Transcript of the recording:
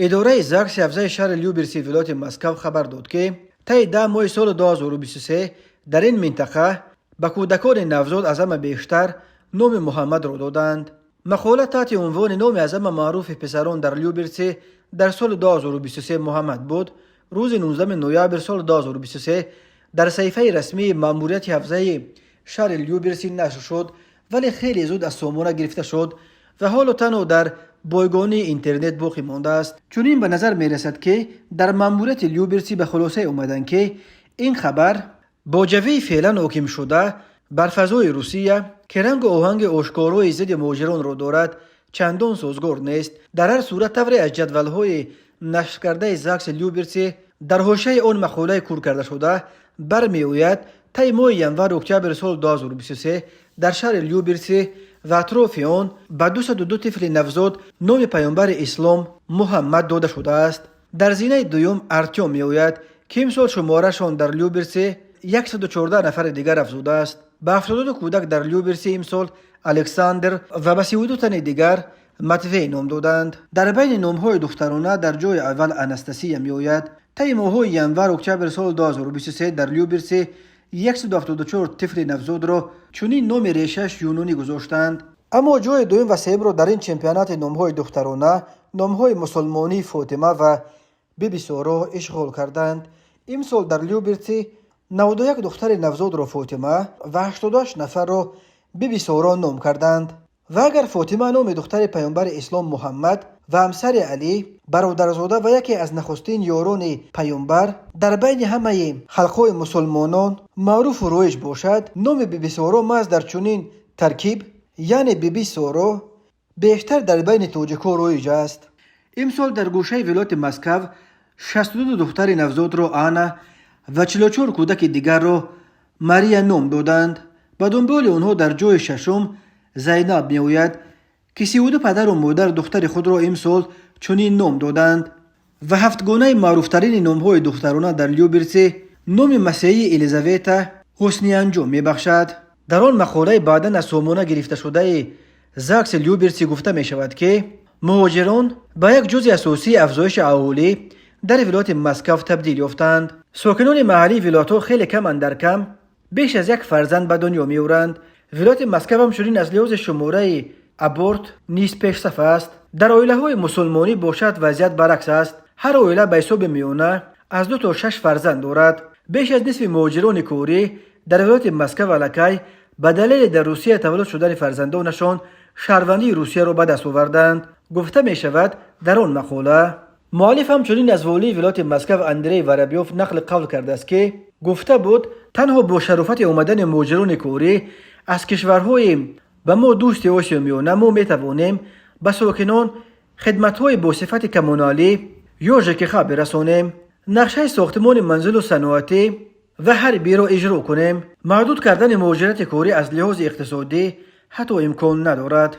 Идораи ЗАГСи ҳавзаи шаҳри Люберси вилояти Москав хабар дод, ки таи 10 моҳи соли 2023 дар ин минтақа ба кӯдакони навзод аз ҳама бештар номи Муҳаммадро доданд. Мақола таҳти унвони «Номи аз ҳама маъруфи писарон дар Люберси дар соли 2023 Муҳаммад буд» рӯзи 19 ноябр соли 2023 дар саҳифаи расмии маъмурияти ҳавзаи шаҳри Люберси нашр шуд, вале хеле зуд аз сомона гирифта шуд ва ҳоло танҳо дар бойгонии интернет боқӣ мондааст. Чунин ба назар мерасад, ки дар маъмурияти Люберси ба хулосае омаданд, ки ин хабар бо ҷавии феълан ҳокимшуда бар фазои Русия, ки рангу оҳанги ошкорои зидди муҳоҷиронро дорад, чандон созгор нест. Дар ҳар сурат, тавре аз ҷадвалҳои нашркардаи ЗАГСи Люберси дар ҳошияи он мақолаи кур кардашуда бармеояд, таи моҳи январу октябри соли 2023 дар шаҳри Люберси ва атрофи он ба 202 тифли навзод номи паёмбари ислом Муҳаммад дода шудааст. Дар зинаи дуюм Артём меояд, ки имсол шуморашон дар Люберси 114 нафари дигар афзудааст. Ба 72 кӯдак дар Люберси имсол Александр ва ба 32 тани дигар Матвей ном доданд. Дар байни номҳои духтарона дар ҷои аввал Анастасия меояд. Таи моҳҳои январ октябри соли 2023 дар Люберси 174 тифли навзодро чунин номи решааш юнонӣ гузоштанд. Аммо ҷои дуюм ва сеюмро дар ин чемпионати номҳои духтарона номҳои мусулмонии Фотима ва Бибисоро ишғол карданд. Имсол дар Люберси 91 духтари навзодро Фотима ва 88 нафарро Бибисоро ном карданд. Ва агар Фотима номи духтари паёмбари ислом Муҳаммад ва ҳамсари Алӣ, бародарзода ва яке аз нахустин ёрони паёмбар, дар байни ҳамаи халқҳои мусулмонон маъруфу роиҷ бошад, номи Бибисоро маҳз дар чунин таркиб, яъне Бибисоро, бештар дар байни тоҷикҳо роиҷ аст. Имсол дар гӯшаи вилояти Москав 62 духтари навзодро Ана ва 44 кӯдаки дигарро Мария ном доданд. Ба дунболи онҳо дар ҷои шашум Зайнаб меояд, ки 32 падару модар духтари худро имсол чунин ном доданд. Ва ҳафтгонаи маъруфтарини номҳои духтарона дар Люберси номи масеҳии Елизавета ҳусни анҷом мебахшад. Дар он мақолаи баъдан аз сомона гирифташудаи ЗАГСи Люберси гуфта мешавад, ки муҳоҷирон ба як ҷузъи асосии афзоиши аҳолӣ дар вилояти Москав табдил ёфтанд. Сокинони маҳаллии вилоятҳо хеле кам андар кам беш аз як фарзанд ба дунё меоранд. Вилояти Москав ҳамчунин аз лиҳози шумораи аборт низ пешсаф аст. Дар оилаҳои мусулмонӣ бошад, вазъият баръакс аст: ҳар оила ба ҳисоби миёна аз ду то шаш фарзанд дорад. Беш аз нисфи муҳоҷирони корӣ дар вилояти Москав аллакай ба далели дар Русия таваллуд шудани фарзандонашон шаҳрвандии Русияро ба даст оварданд, гуфта мешавад дар он мақола. Муаллиф ҳамчунин аз волии вилояти Москав Андрей Воробьёв нақли қавл кардааст, ки гуфта буд, танҳо бо шарофати омадани муҳоҷирони корӣ аз кишварҳои ба мо дӯсти Осиёи Миёна мо метавонем ба сокинон хидматҳои бо сифати коммуналӣ ё ЖКХ бирасонем, нақшаи сохтмони манзилу саноатӣ ва ҳарбиро иҷро кунем. Маҳдуд кардани муҳоҷирати корӣ аз лиҳози иқтисодӣ ҳатто имкон надорад.